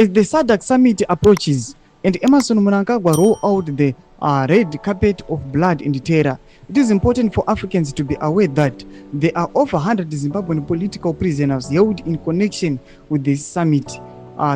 As the SADC summit approaches and Emmerson Mnangagwa roll out the red carpet of blood and terror, it is important for Africans to be aware that there are over 100 Zimbabwean political prisoners held in connection with this summit,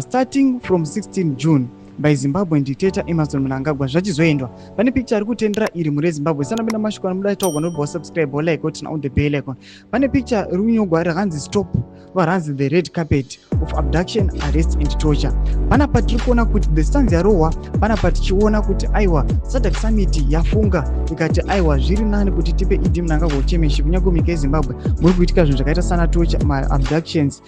starting from 16 June by Zimbabwean dictator Emmerson Mnangagwa. Zvachizoendwa pane picture ari kutendera iri muri Zimbabwe. Sanapinda mashoko anobuda taugwa nobva subscribe, like, turn on the bell icon. Pane picture iri kunyogwa rakanzi "Stop", varanzi "The red carpet of abduction, arrest and torture". Panapa tiri kuona kuti the stance yarohwa panapa, tichiona kuti aiwa, SADC summit yafunga ikati aiwa, zviri nani kuti tipe ED Mnangagwa chairmanship, kunyange munyika yeZimbabwe muri kuitika zvinhu zvakaita sana torture, maabductions,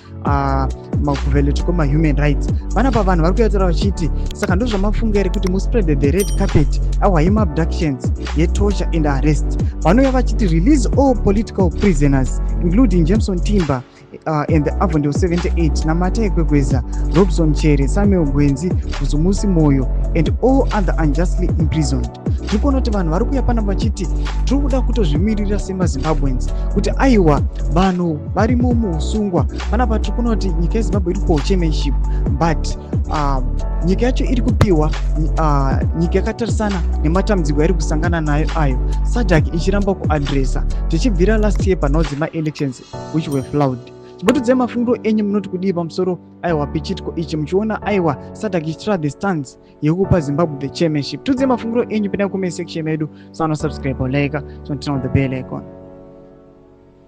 kuviolate kwemahuman rights. Panapa vanhu vari kuyataura vachiti, saka ndo zvamafunga here kuti muspread the red carpet aiwa yemaabductions, yetorture and arrest? Vanouya vachiti, "Release all political prisoners, including Jameson Timba and the Avondale 78, Namatai Gwegweza, Robson Chere, Samuel Gwenzi, Vusumuzi Moyo and all other unjustly imprisoned." Tiri kuona kuti vanhu vari kuuya pana vachiti tiri kuda kutozvimirira semaZimbabweans kuti aiwa, vanhu varimo muusungwa. Panapa tiri kuona kuti nyika yeZimbabwe iri kupiwa chairmanship, but nyika yacho iri kupiwa nyika yakatarisana nematambudziko airi kusangana nayo ayo SADC ichiramba kuaddressa tichibvira last year panhau dzemaelections which were flawed. Chimbotiudzai mafungiro enyu, munoti kudii pamusoro aiwa pichitiko ichi, muchiona aiwa SADC ichitora the stance yekupa Zimbabwe the chairmanship? Tiudzai mafungiro enyu, pinda comment section medu, so subscribe, like, so turn on the bell icon.